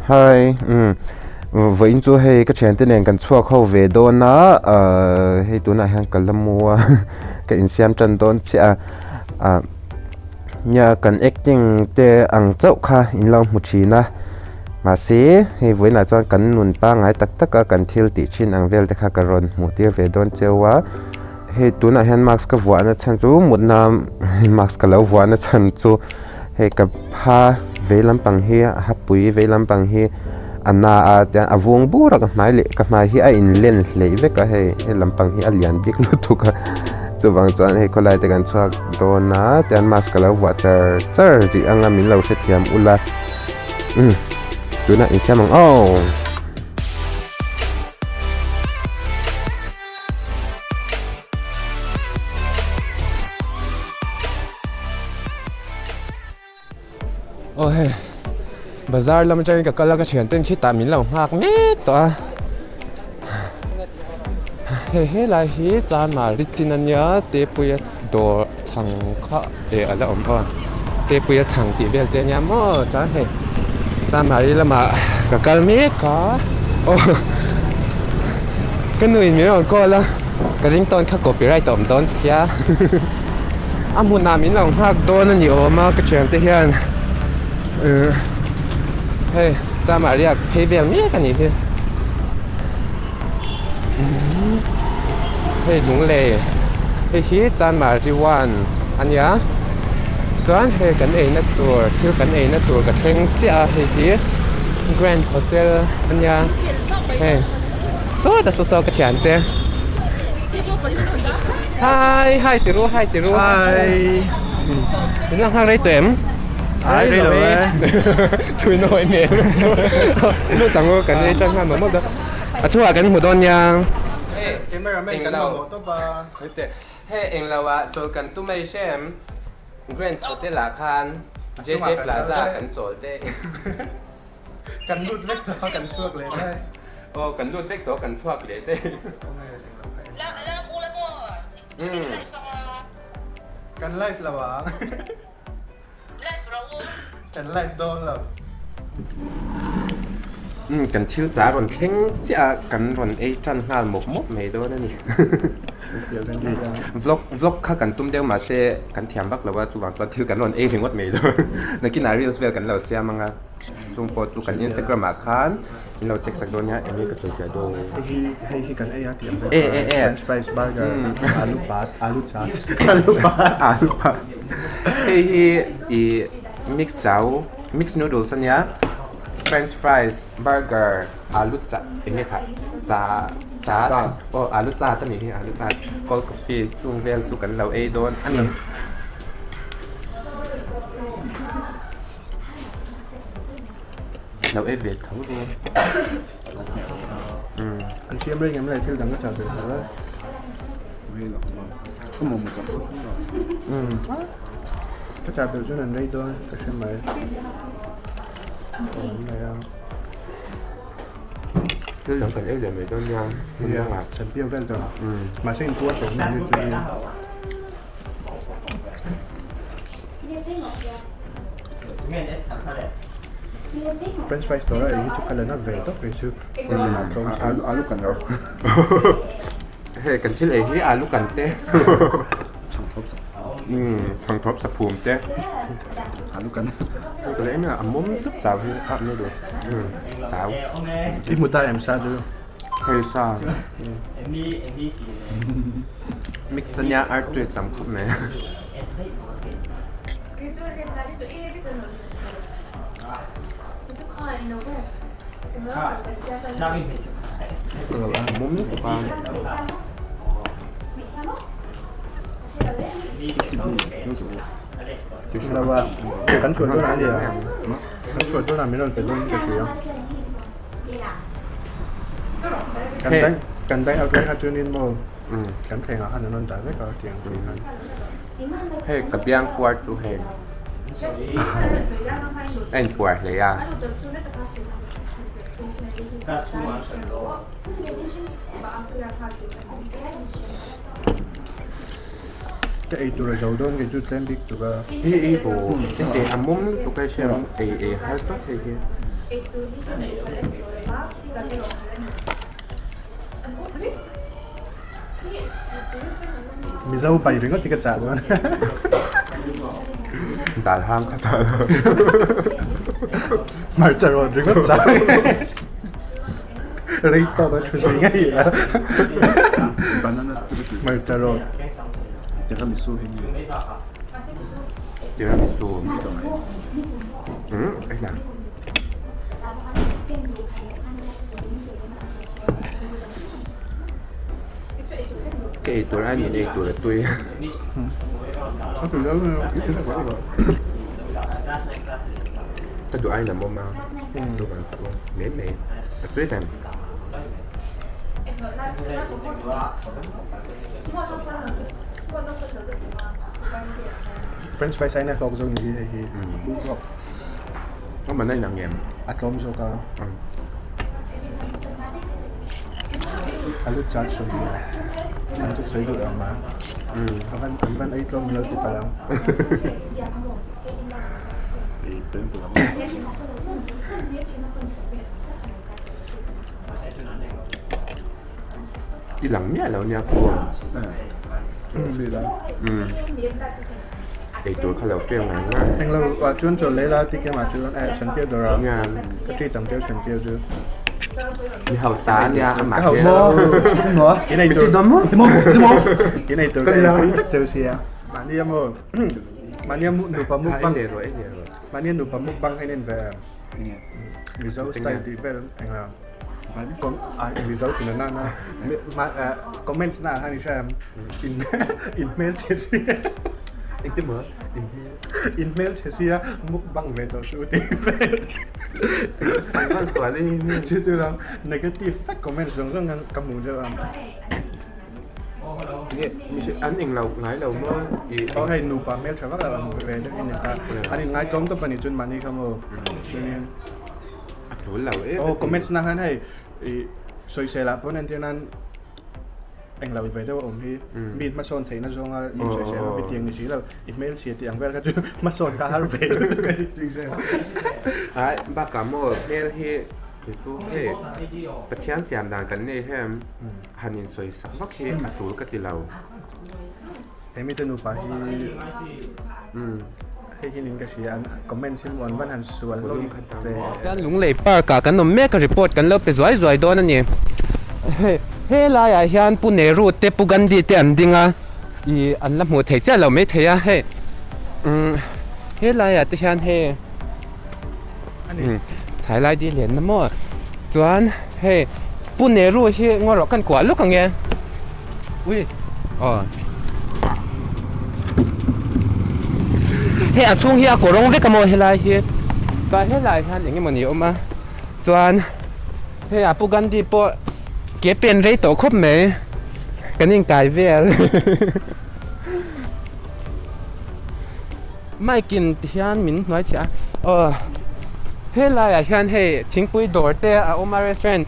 Hi umm vawiin chu hei ka thiante nen kan chhuak ho ve dawn a ahh hei tunah hian ka la mu a ka insiam tan dawn chiah a ah nia kan acting te ang chauh kha in lo hmu thin a mahse hei vawiinah chuan kan nun pangngai tak tak a kan thil tih thin ang vel te kha ka rawn hmuh tir ve dawn cheu a. Hei tunah hian mask ka vuahna chhan chu mutna mask ka lo vuahna chhan chu hei ka pha vei lampang hi a hapui vei lampang hi a na a tian a vung bur a ka hmai leh ka hmai hi a in len hleih vek a hei he lampang hi a lian bik lutuk a chuvang chuan hei khawlai te kan chhuak dawn a tian mask ka lo vuah char char rih anga min lo hrethiam ula umm tunah insiam ang aw. Aw hei bazar lam atangin ka kal a ka thian ten khitah min lo nghak mek tawh a hei helai hi chanmari chin ania tepuia dawr chhang kha eh a la awm aw tepuia chhang tih vel te ania maw chuan hei chanmari lamah ka kal mek a aw ka nuin min rawn call a ka ringtawn kha copyright a awm dawn sia a hmunah min lo nghak dawn a ni awm a ka thian te hian uh hei chanmari ah phei vel mek a nih hi hei lunglei hei hi chanmari one a nia chuan hei kan eina tur thil kan eina tur ka thleng chiah a hei hi grand hotel a nia hei sawta saw saw ka thian te hi hi ti ru hi ti ru hi in la nghak rei tawh em ai rei lo e thui nawi hmel lut ang u kan ei tan nghal mawlh mawlh dawn. A chhungah kan hmu dawn nia. Cameraman kan mamawh tawp a. Hei englo ah chawl kan tum ei hrem Grand Hotel ah khan JJ Plaza ah kan chawl te. Kan lut vek tawh a kan chhuak leh daih. Aw kan lut vek tawh a kan chhuak leh daih. Kan live lo ang. Kan live dawn lo. Umm kan thil chah rawn thleng chiah a kan rawn ei tan nghal mawp mawp mai dawn a ni. Vlog vlog kha kan tum deuh mahse kan thiam vak lo a chuvang chuan thil kan rawn ei ringawt mai dawn. Nakinah reels vel kan lo siam ang a chung pawh chu kan Instagram ah khan in lo check sak dawn nia eng nge ka sawi fiah dawn. Hei hi hei hi kan ei a tih ang vel kha french fries burger alu pat alu chat alu pat alu pat. Hei hi ih mix chau mix noodles a nia french fries burger alu cha eng nge kha cha cha aw alu chat a nih hi alu chat cold coffee chung vel chu kan lo ei dawn a ni. Lo ei ve tho dawn. An siam reng em le thil dang a chah ve tho a. Ka chah belh chuan an rei dawn ka hre mai. Awm mai a. Thil dang kan ei leh mai dawn nia. Nia, kan piang vel tawh. Mahse in puar tawh mai chu. French fries tawh a ei hi chu ka la na ve tawp kei chu. Alu kan lo. Hei kan thil ei hi alu kan te chhang thawp saphum te alu kan ka leh em a mawm tlat chau hi ah noodles chau i hmu ta em sa chu hei sa mix ania artui tam khawp mai Kan chhuah dawn a nia kan chhuah dawn a min rawn pe dawn ka hria kan bank kan bank out lai kha chuanin maw kan thlengah khan an rawn dah vek a tiang tur khan. Hei ka biang puar chu hei a inpuar hle a. Ka ei tur a zo dawn kei chu tlem bik tuk a. Hi i ru tete a mum lutuk a hriat ei ei har tawp hei hi. Mizo pai ringawt hi ka chah dawn. Dal hang ka chah dawn. Hmarcha rawt ringawt chah. Rei tawk a thu zui ngei a. Banana split. Hmarcha rawt. Tiramisu hi nge? Tiramisu. Hmm, ei lang. Ka ei tur a ni ei tur a tui. A tui deuh mai a. Ka duh aiin a mawm a, chuvang chu mai mai a tui reng. French fries aiin a hlawk zawk ni hi hei hi. A man a inang em? A tlawm zawk a. Alu chat sawi an chu sawi duh ang ma. A van an van ei tlawm lo ti palh ang. I lang miah lo nia pawh. Ei tur kha lo feng ngang ngang. Englo ah chuan chaw lei la ti kemah chuan eh Sanpiau dawrah ka ṭi tam deuh Sanpiau chu. Mi hausa a nia amah Ka hausa lo. In ei tur in ei tur ka ei pui vek cheu sia. Mahni a maw mahni a nupa mukbang mahni a nupa mukbang kha in en ve em? Mizo style tih vel engah Mizo tina nana comments na khan i hre em in in hmelchhe sia engtin maw in hmelchhe sia mukbang ve tawh suh tih vel an van sual in chu chu lo negative vek comments zawng zawng khan ka hmuh deuh a an englo ngai lo maw aw hei nupa hmeltha vak lo ang ve deuh in ka an in ngai tlawm tawp a nih chuan mahni kha maw chuanin A tul lo em Aw comments na khan hei i sawisel ah pawn entir nan englo ve deuh a awm hi mi hmasawn theihna zawnga mi sawisel a hetiang ni si lo i hmelchhia tih ang vel kha chu hmasawn kha har ve lutuk a ni tih vel. Ai bakah maw hmel hi kei chu hei Pathian siam dan kan nei hrem han insawisak vak hi a tul ka ti lo. He mite nupa hi hei hi nin ka hria an comments hi an van han sual hlawm ve. Kan Lunglei Park ah kan awm mek a report kan lo pe zuai zuai dawn a ni. Hei helai ah hian Pu Nehru te Pu Gandhi te an ding a ih an la hmuh theih chiah lo maithei a hei umm helai ah te hian hei chhai lai dil lian na maw chuan hei Pu Nehru hi ngaw rawh kan kuah luk ang e ui aw hei a chhung hi a kawr rawng vek a maw helai hi chuan helai hian eng emawni a awm a chuan hei a Pu Gandhi pawh ke pen rei tawh khawp mai kan inkai vel. Mike in ti hian min hnuai chhiah a aw helai ah hian hei thingpui dawr te a awm a restaurant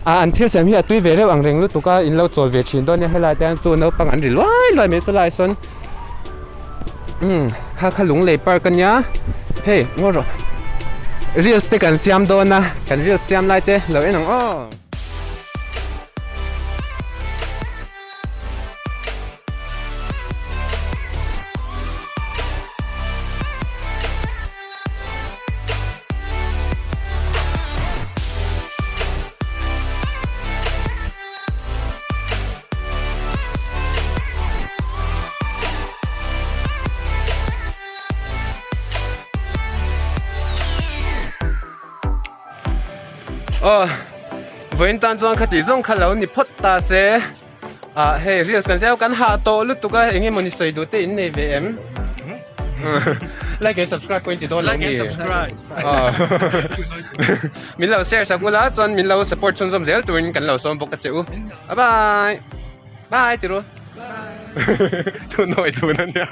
ah an thil siam hi a tui ve reuh ang reng lutuk a in lo chawl ve thin dawn nia helai te hian chu naupang an ri luai luai mai chulaiah sawn umm kha kha lunglei park a nia hei ngaw rawh reels te kan siam dawn a kan reels siam lai te lo en ang aw. Aw vawiin tan chuan khati zawng kha lo ni phawt ta se ah hei reels kan zeu kan hah tawh lutuk a eng emawni sawi duh te in nei ve em like and subscribe pawh in ti dawn lo mi min lo share sak ula chuan min lo support chhunzawm zel turin kan lo sawm bawk a che u bye bye bye ti ru thu nawi tun a nia.